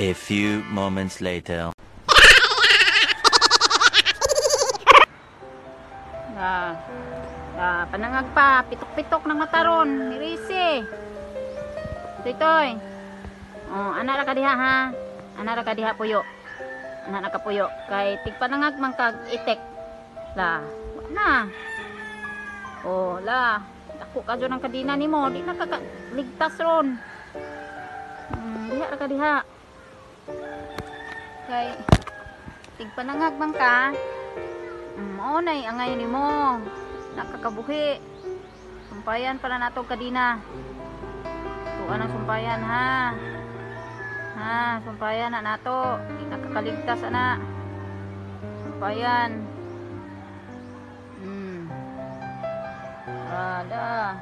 A few moments later. Ah, ah, panangag pa, pitok-pitok ng mataron, nirisi. Toy toy. Oh, ana ra ka diha ha. Ana ra ka diha puyo. Ana ra ka puyo kay tigpanangag man kag itek. La, wa na. Oh, la. Dako ka jud ang kadina nimo, di na ka ligtas ron. Diha ra ka diha. Kay tigpanangag man ka. Mao nay angay nimo. Nakakabuhi. Sumpayan pala nato kadina. Tuan ang sumpayan ha. Ha, sumpayan na nato. Di nakakaligtas ana. Sumpayan. Ada.